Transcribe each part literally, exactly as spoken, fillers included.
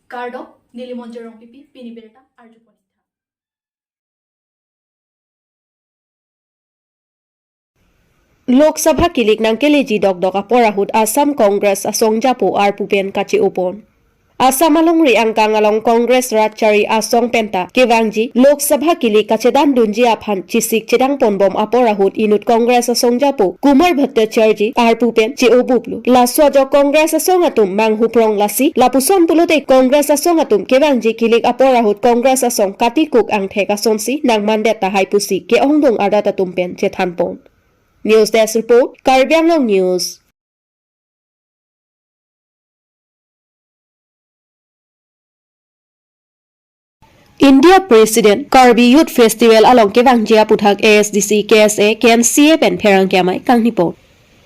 Kardom, neli Monjir Rongpipi, pini birta arjupon-ik tha. Lok Sabha kilik nangkeleji dokdok apor ahut Assam Congress asong japo arpu pen kache-opon. Assam alongri angkang along Congress rat chari asong penta kevangji Lok Sabha kilik kachedandunji aphan chesik chedangponbom apor ahut inut Congress asong japo Kumar Bhattacharjee arpu pen che-obuplo. Laso ajok Congress asong atum manghuprong lasi lapuson pulote Congress asong atum kevangji kilik apor ahut Congress asong katikuk angthek asonsi nangmandet tahai pusi ke-ongdung arat atum pen chethanpon. News Desk Report, Karbi Anglong News. India President Karbi Youth Festival along kevangji aputhak A S D C, K S A, K N C A pen pherangke amei kangnipon.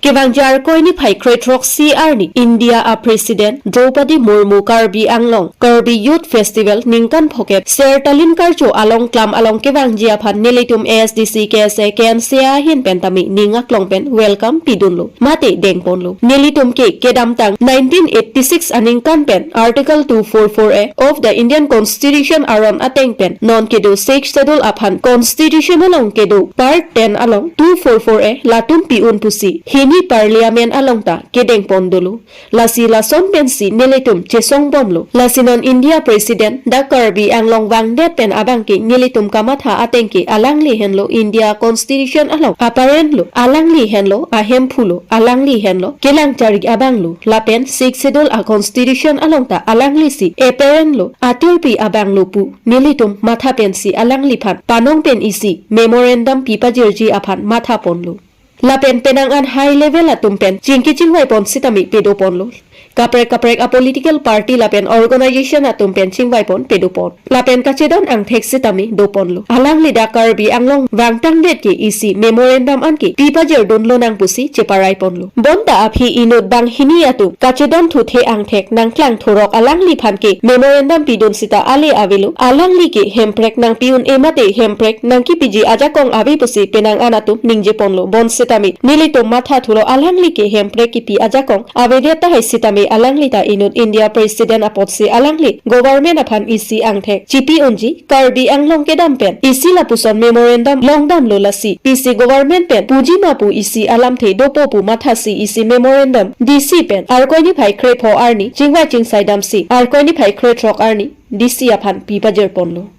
Kevangji Arkoi niphai krethrok isi arni India a President Droupadi Murmu Karbi Anglong Karbi Youth Festival ningkan phokep Sertalin Karcho along klam along kevangji aphan nelitum A S D C, K S A, K N C A ahin pen tame ning aklong pen welcome pidunlo mate dengponlo. Nelitum ke kedamtang nineteen eighty-six aningkan pen Article two four four A of the Indian Constitution aron ateng pen non kedo Sixth Schedule aphan Constitution along kedo Part ten along two four four A latum pi-un pusi hini Parliament along ta kedengpon dolo. Lasi lason pensi nelitum chesongbomlo. Lasi non India President dak Karbi Anglong vangdet pen abangke nelitum kamatha ateng ke alangli henlo India Constitution along aparen lo, alangli henlo ahemphu lo, alangli henlo kelang chari abang lo. Lapen Sixth Schedule a Constitution along ta alanglisi aparen lo, atirpi abang lo pu nelitum matha pensi alangliphan panong pen isi memorandum pipajirji aphan mathaponlo. Lapen penang an high level atum pen chingki chingvaipon sitame pedoponlo. Kaprek kaprek a political party lapen organization atum pen chingvaipon pedopon. Lapen kachedon angthek sitame doponlo. Alangli dak Karbi Anglong vangtangdet ke isi memorandum anke pipajirdunlonang pusi cheparaiponlo. Bonta aphi inut banghini atum kachedon thuthe angthek nangklang thurok alangliphan ke memorandum pidun sita ale avelo. Alangli ke Hemprek nangpi-un-e mate Hemprek nangkipiji ajakong ave pusi penang an atum ningjeponlo. Bonsitame nelitum mathathulo, alangli ke Hemprek kipi ajakong avedet tahai sitame alangli ta inut India President apotsi alangli government aphan isi angthek chipi-unji Karbi Anglong kedam pen isi lapuson memorandum longdamlo. Lasi pisi government pen puji ma pu isi alamthe dopo pu mathasi isi memorandum D C pen Arkoi niphai krepho arni chingvai chingsaidamsi Arkoi niphai krethrok arni D C aphan pipajirponlo.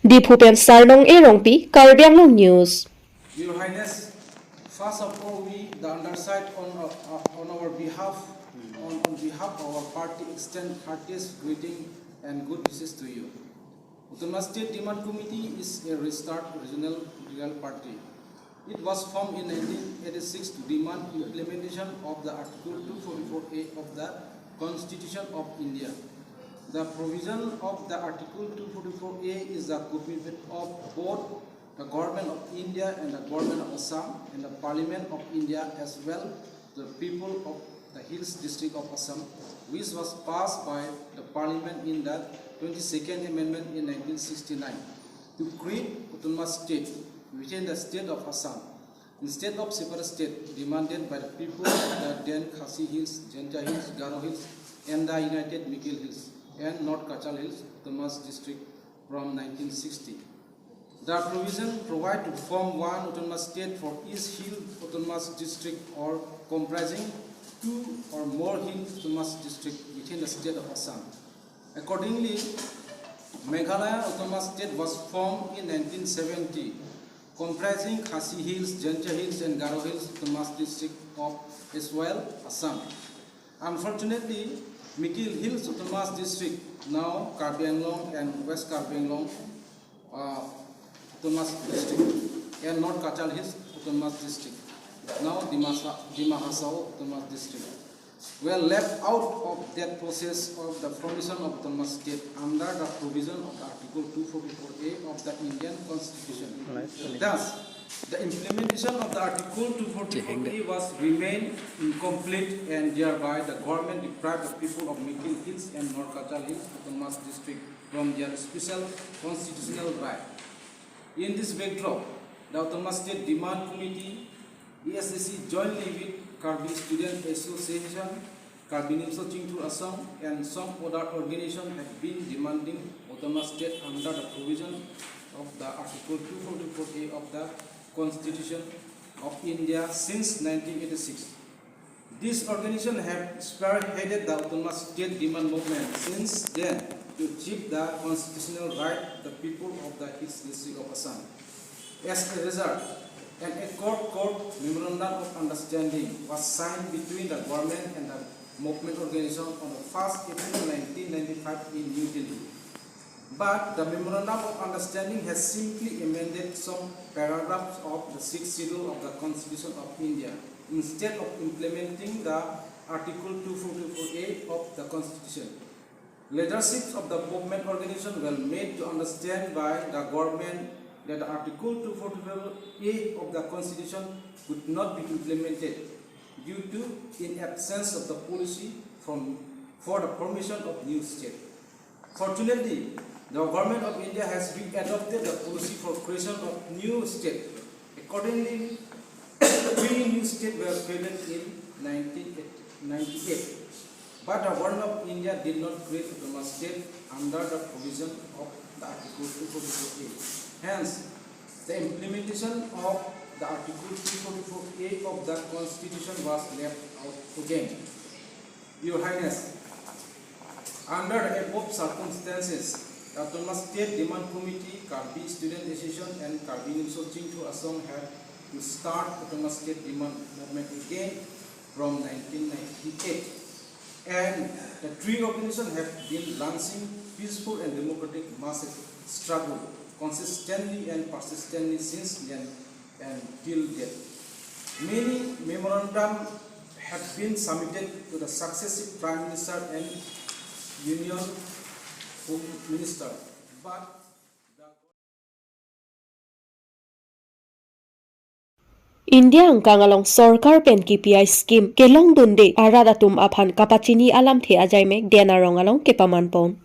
Diphu pen Sarnong A. Rongpi, Karbi Anglong News. Your Highness, first of all, we, the undersigned, on, uh, on our behalf, on, on behalf of our party, extend heartiest greeting and good wishes to you. Autonomous State Demand Committee is a registered regional political party. It was formed in nineteen eighty-six to demand implementation of the Article two forty-four A of the Constitution of India. The provision of the Article two forty-four A is the commitment of both the Government of India and the Government of Assam and the Parliament of India, as well the people of the Hills District of Assam, which was passed by the Parliament in the twenty-second Amendment in nineteen sixty-nine, to create autonomous state within the state of Assam, instead of separate state demanded by the people of the then Khasi Hills, Jaintia Hills, Garo Hills, and the United Mikir Hills and North Cachar Hills Autonomous District from nineteen sixty. The provision provide to form one autonomous state for each hill autonomous district or comprising two or more hill autonomous district within the state of Assam. Accordingly, Meghalaya Autonomous State was formed in nineteen seventy, comprising Khasi Hills, Jaintia Hills, and Garo Hills Autonomous District of erstwhile Assam. Unfortunately, Mikir Hills Autonomous District, now Karbi Anglong and West Karbi Anglong, uh, Autonomous District, and North Cachar Hills Autonomous District, now Dimasa, Dima Hasao Autonomous District, were left out of that process of the formation of Autonomous State under the provision of the Article two forty-four A of the Indian Constitution. Thus, the implementation of the Article two forty-four A was remain incomplete, and thereby the government deprived the people of Mikir Hills and North Cachar Hills Autonomous District from their special constitutional right. In this backdrop, the Autonomous State Demand Committee, A S D C, jointly with Karbi Student Association, Karbi Nimso Chingthur Asong and some other organization have been demanding autonomous state under the provision of the Article two forty-four A of the Constitution of India since nineteen eighty-six. This organization have spearheaded the autonomous state demand movement since then to achieve the constitutional right of the people of the Hills District of Assam. As a result, an accord called Memorandum of Understanding was signed between the government and the movement organization on the first April nineteen ninety-five in New Delhi. But the Memorandum of Understanding has simply amended some paragraphs of the Sixth Schedule of the Constitution of India instead of implementing the Article two forty-four A of the Constitution. Leaderships of the movement organization were made to understand by the government that the Article two forty-four A of the Constitution could not be implemented due to in absence of the policy from, for the formation of new state. Fortunately, the government of India has re-adopted the policy for creation of new state. Accordingly, three new states were created in nineteen ninety-eight. But the government of India did not create autonomous state under the provision of the Article two forty-four A. Hence, the implementation of the Article two forty-four A of the Constitution was left out again. Your Highness, under the above circumstances, the Autonomous State Demand Committee, Karbi Student Association and Karbi Nimso Chingthur Asong have to start autonomous state demand movement again from nineteen ninety-eight. And the three organizations have been launching peaceful and democratic mass struggle consistently and persistently since then and till date. Many memorandum have been submitted to the successive Prime Minister and Union Home Minister, but the India angkang along sorkar pen kipi a-scheme kelongdunde arat atum aphan kapachini alamthe ajaimek Den Arong along kepamanpon.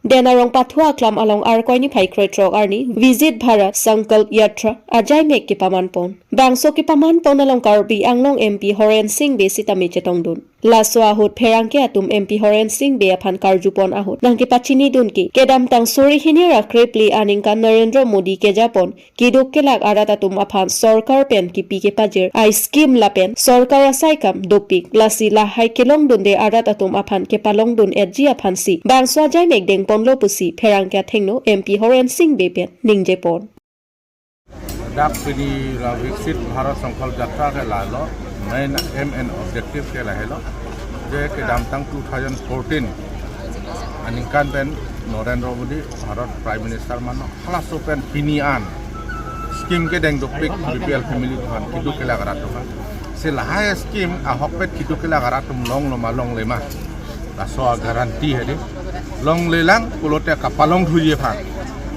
Den Arong Pathua Aklam along Arkoi niphai kroi throk arni Viksit Bharat Sankalp Yatra ajaimek kepamanpon. Bangso kepamanpon along Karbi Anglong M P Horen Sing Bey sitame chetongdun. Laso ahut pherangke atum M P Horen Sing Bey aphan karjupon ahut nangkepachinidun ke kedamtang suri hini ra krephli aningkan Narendra Modi kejapon keduk kelak arat atum aphan sorkar pen kipi kepajir a-scheme lapen sorkar asai kam dopik, lasi lahai kelongdunde arat atum aphan kepalongdun-etji aphansi bangso ajaimek dengponlo pusi pherangke athengno M P Horen Sing Bey pen ningjepon. Dak pini la Viksit Bharat Sankalp Yatra ke lalo, main aim and objective ke lahelo. Je kedamtang two thousand fourteen aningkan pen Narendra Modi Bharat Prime Minister mano, halaso pen pini an scheme kedeng dopik B P L family aphan, keduk kelak arat aphan. Si lahai scheme ahokpet keduk kelak arat atum longlo ma longle ma, laso a-guarantee hedi. Longlelang pulote kapalongthuji aphan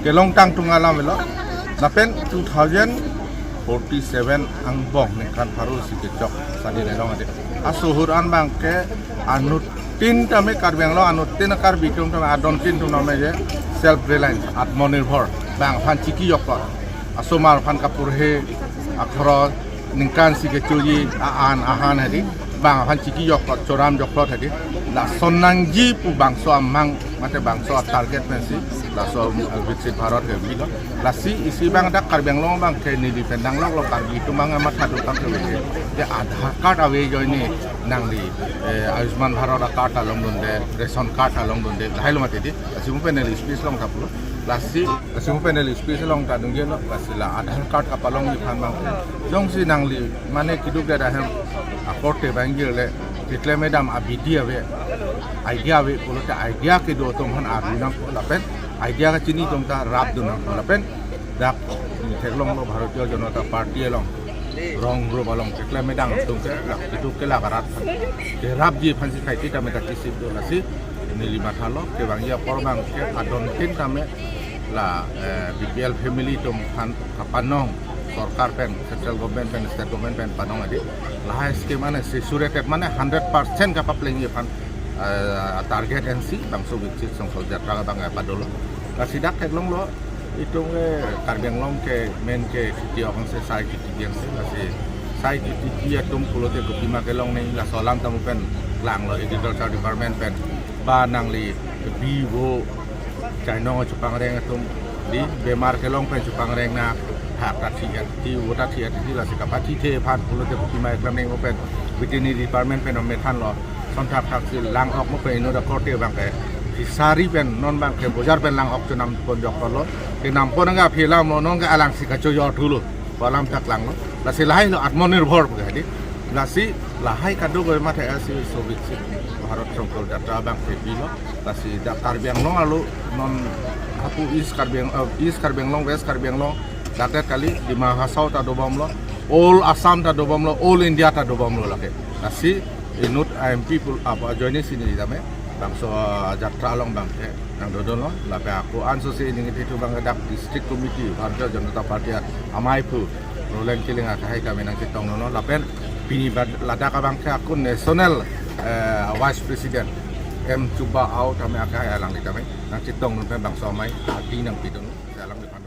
kelongtang tung alam elo. Lapen two thousand forty-seven angbong ningkan pharo si kechok sadi nelong ade. Asohor an abang ke anuttin tame Karbi Anglong anuttin Karbi atum tame adontin atum tame je self reliance, atmanirbhar, bang aphan chiki joklo. Asomar aphan kapurhe akhoros, ningkan si kechoji a-an ahan hedi, bang aphan chiki joklo, choram joklo hedi. Lason nangji pu bangso amang mate bangso a-target pensi laso, eh, Viksit Bharat ke bilo. Lasi isi abang dak Karbi Anglong abang ke neli pen dangloklo, Karbi atum abang matha dotang ke bang ke Aadhaar card ave ajoine nangli, eh, Ayushman Bharat a-card ta longdunde, ration card ta longdunde, lahai lo mati di. Lasi mo pen neli speech longtha pulo. Lasi, lasi mo pen neli speech longtha dungjelo. Lasi la Aadhaar card kapalongji aphan abang ke jongsi nangli mane keduk det ahem akorte bang girle, keklem kedam abidi ave, idea ave pulote idea kedo atum aphan arju nangpo lapen idea kachini atum ta rapdun nangpo lapen dak theklonglo Bharatiya Janata Party along, rong group along keklem kedam atum ke lak keduk kelak arat aphan kerapji aphansi kaiti tame ta kisip do. Lasi neli mathalo kevangji apor abang ke adontin tame la, eh, B P L family atum aphan kapanong, sorkar pen, central government pen, state government pen panong adi. Lahai scheme ane sesure tet mane hundred percent kapaplengji aphan, eh, target ensi bangso Viksit Sankalp Yatra abang, eh, padolo. Lasi dak theklonglo, itum, eh, Karbi Anglong ke main ke kheti ahong se sai kheti diang se, lasi sai kheti atum pulote kopi ma kelong nangji, laso alam tame pen Langlo agriculture department pen ba nangli bivo chainong chepangreng atum, di bemar kelong pen chepangreng na hak ta thi-et, ti vota thi-et, ti lasi kapachithe aphan pulote kopi ma klemnang mo pen veterinary department pen om methanlo. Son thakthak si lang-ok mo pen inut akorte abangke fishery pen non abangke bojar pen lang-ok chonam pon jok lo. Kenam pon nangga aphi alam lo, non ke alangsi kachoyor thulo. Pu alam thak langlo. Lasi lahai lo Atmanirbhar pu hadi. Lasi lahai kadokave matha asi Viksit Bharat Sankalp Yatra abangke pilo. Lasi dak Karbi Anglong arlo non hapu East Karbi Ang-, eh, East Karbi Anglong, West Karbi Anglong, dak dak kali Dima Hasao ta dobomlo, all Assam ta dobomlo, all India ta dobomlo lake. Lasi inut I M P pul apa join si neli tame bangso, ah, jatra along abangke nangdodunlo, lapen ako anso si ning itu abang dak district committee Bharatiya Janata Party amei aphu Roland Killing akehai tame nangchetongdunlo, lapen pini bad ladak abangke ako national, eh, vice president M Chuba Ao tame akehai alangli tame nangchetongdun pen bangso amei adi nangpidun, alangli aphan